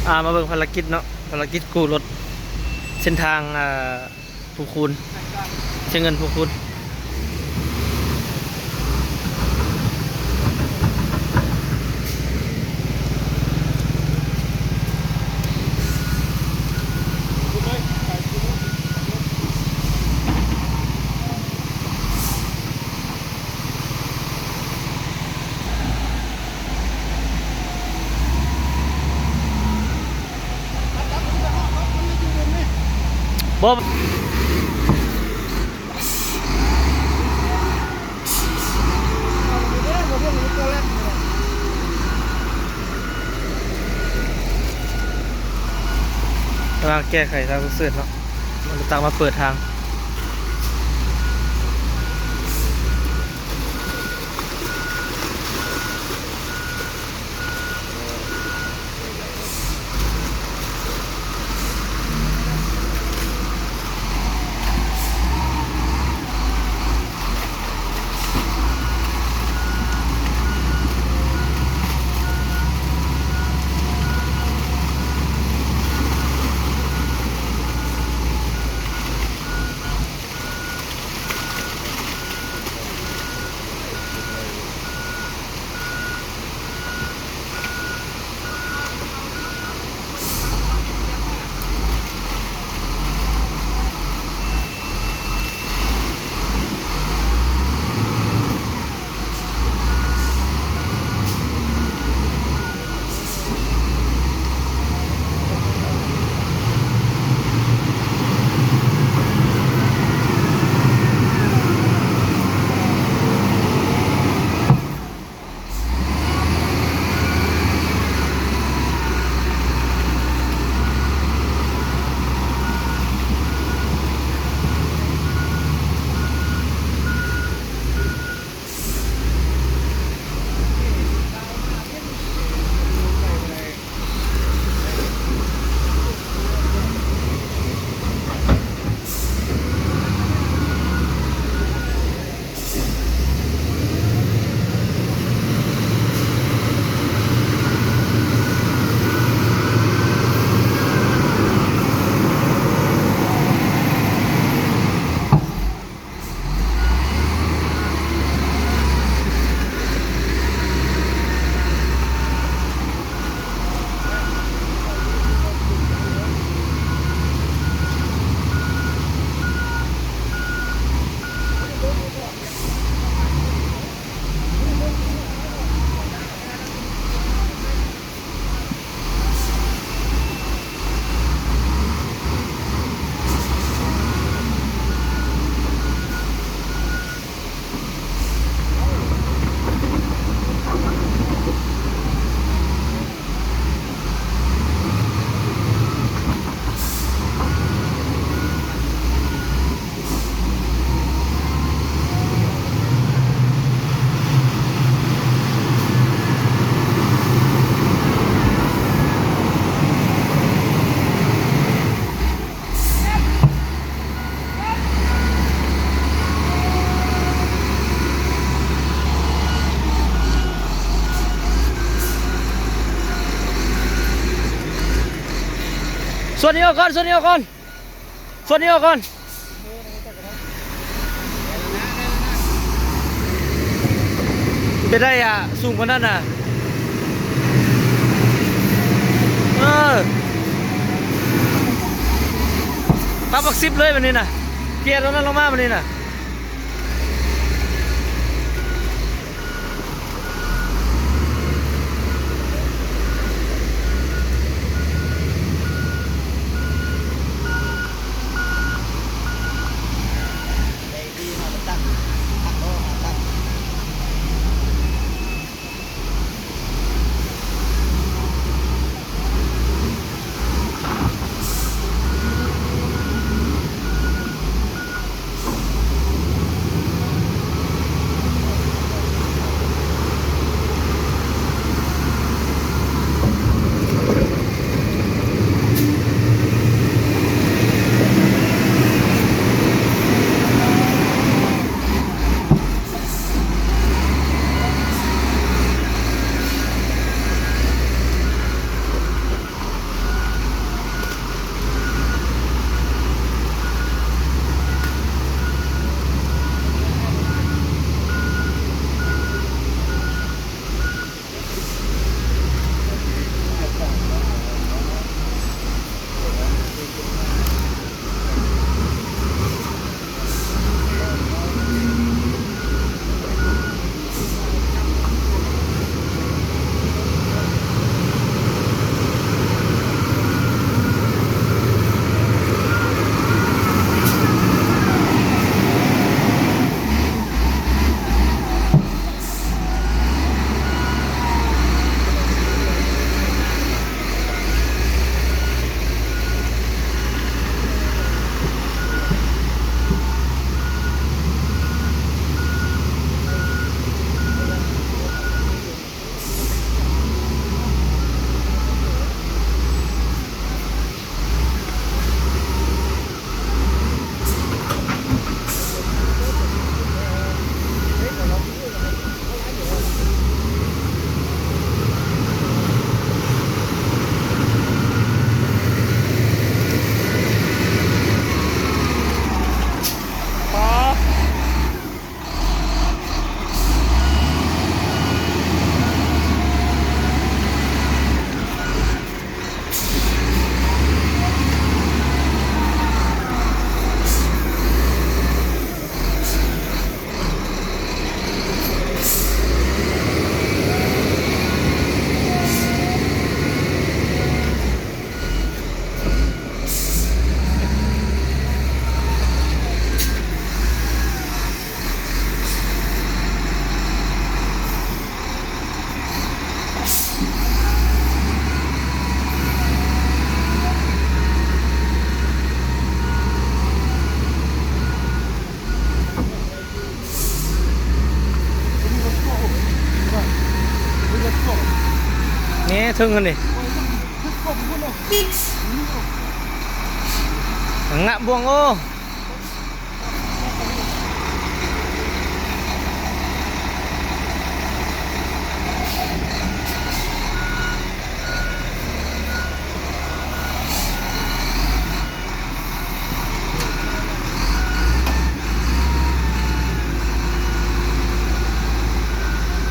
ອ່າ ມາເບິ່ງພາລະກິດເນາະ ພາລະກິດກູ້ລົດ ເສັ້ນທາງ ອ່າ ພູຄູນ ເຊຍເງິນ ພູຄູນ. ບໍ່ ກຳລັງແກ້ໄຂທາງສຸກເສີນເນາະ ມັນກໍຕັ້ງມາເປີດທາງ.ສ່ວນນີ້ອອກກ່ອນ ສ່ວນນີ້ອອກກ່ອນ ສ່ວນນີ້ອອກກ່ອນ. ເປັນໄດ້ອະ ສູງກວ່ານັ້ນນະ. ເອີ ປັບຫຼັກສິບເລີຍບາດນີ້ນະ ເກຍຕົວນັ້ນລົງມາບາດນີ້ນະ. ໄດ້ດີ ເຮົາກໍຕັດ ຕັດອອກ ຕັດ. ເທິງຫັ້ນນີ້ ງະບວງໂອ້.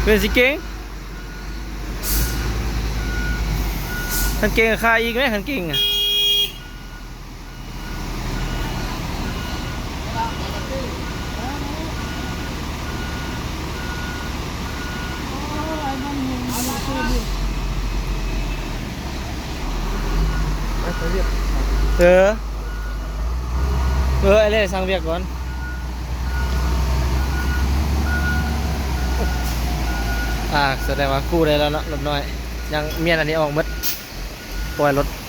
ເປັນຊິເກັ່ງ ຄັນເກັ່ງກໍຂາຍອີກແມ້ ຄັນເກັ່ງອະ. ເອີ ເອີ ໄອ້ເລ່ສັ່ງວຽກກ່ອນ. ອ່າ ສະແດງວ່າກູ້ໄດ້ແລ້ວເນາະ ລົດນ້ອຍ ຍັງມ້ຽນອັນນີ້ອອກໝົດ ປ່ອຍລົດ.